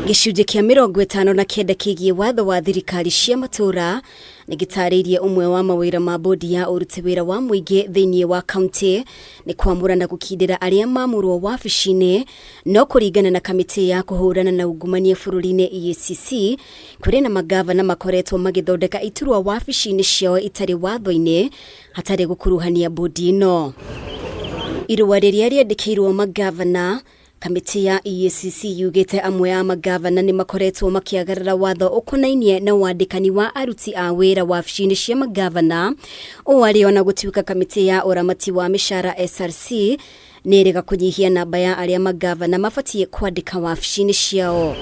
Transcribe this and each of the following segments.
Gĩcunjĩ kĩa 59 kĩgiĩ watho wa thirikari cia matũũra nĩ gĩtarĩirie ũmwe wa mawĩra ma bodi ya ũruti wĩra wa mũingĩ thĩinĩ wa kaunti nĩ kwamũra na gũkindĩra arĩa mamũrwo wabici-inĩ. No kũringana na kamĩtĩ ya kũhũrana na ungumania bũrũri-inĩ EACC, kũrĩ na mangavana makoretwo magĩthondeka iturwa wabici-inĩ ciao itarĩ watho-inĩ hatarĩ gũkuruhania bodi ĩno. Irũa rĩrĩa rĩandĩkĩirwo mangavana, kamĩtĩ ya EACC yugĩte amwe a mangavana nĩ makoretwo makĩagarara watho ũkonainie na wandĩkani wa aruti a wĩra wabici-inĩ cia mangavana, ũũ arĩ ona gũtuĩka kamĩtĩ ya ũramati wa mĩcara SRC nĩ ĩrĩga kũnyihia namba ya arĩa mangavana mabatiĩ kwandĩka wabici-inĩ ciao.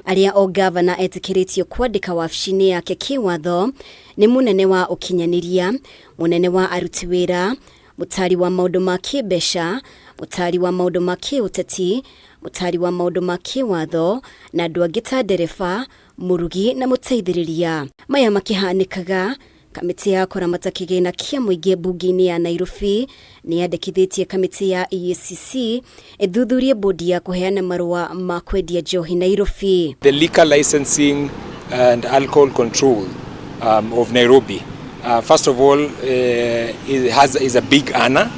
Arĩa o ngavana etĩkĩrĩtio kwandĩka wabici-inĩ yake kĩwatho nĩ mũnene wa ũkinyanĩria, mũnene wa aruti wĩra, mũtaari wa maũndũ ma kĩmbeca, mũtaari wa maũndũ ma kĩũteti, mũtaari wa maũndũ ma kĩwatho, na andũ angĩ ta ndereba, mũrugi na mũteithĩrĩria. Maya makĩhanĩkaga, kamĩtĩ ya kũramata kĩgĩna kĩa mũingĩ mbunge-inĩ ya Nairobi nĩ yandĩkithĩtie kamĩtĩ ya EACC ĩthuthurie bodi ya kũheana marũa ma kwendia njohi Nairobi. The Liquor Licensing and Alcohol Control of Nairobi, first of all, is a big honor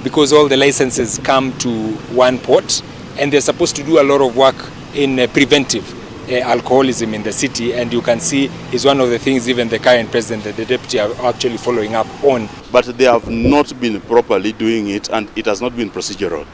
because all the licenses come to one port and they're supposed to do a lot of work in preventive alcoholism in the city, and you can see is one of the things even the current president and the deputy are actually following up on. But they have not been properly doing it, and it has not been procedural.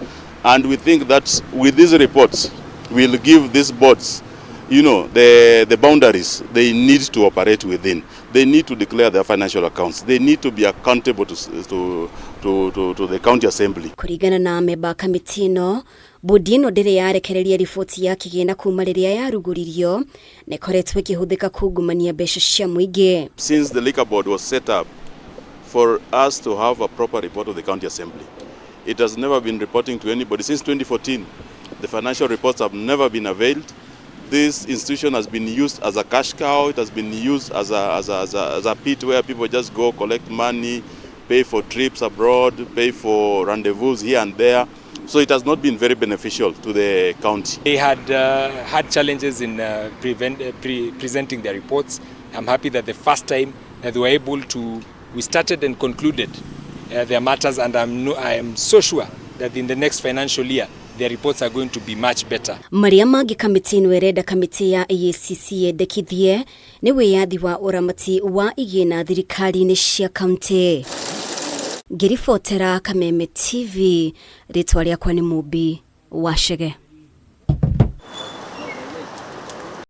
And we think that with these reports, we'll give these boards the boundaries they need to operate within. They need to declare their financial accounts. They need to be accountable to the county assembly. Kũringana na amemba a kamĩtĩ ĩno, bodi ĩno ndĩrĩ yarekereria riboti ya kĩgĩna kuma rĩrĩa yarugũririo na ĩkoretwo ĩkĩhũthĩka kungumania mbeca cia mũingĩ. Since the liquor board was set up for us to have a proper report of the county assembly, it has never been reporting to anybody. Since 2014, the financial reports have never been availed. This institution has been used as a cash cow. It has been used as a pit where people just go collect money, pay for trips abroad, pay for rendezvous here and there. So it has not been very beneficial to the county. They had had challenges in presenting their reports. I'm happy that the first time that they were able to, we started and concluded their matters, and I'm, no, I am so sure that in the next financial year, their reports are going to be much better. Marĩa mangĩ kamĩtĩ ĩno ĩrenda kamĩtĩ ya EACC yendekithie nĩ wĩyathi wa ũramati wa igĩna thirikari-inĩ cia kaunti. Ngĩribotera Kameme TV, rĩtwa rĩakwa nĩ Mũmbi wa Chege.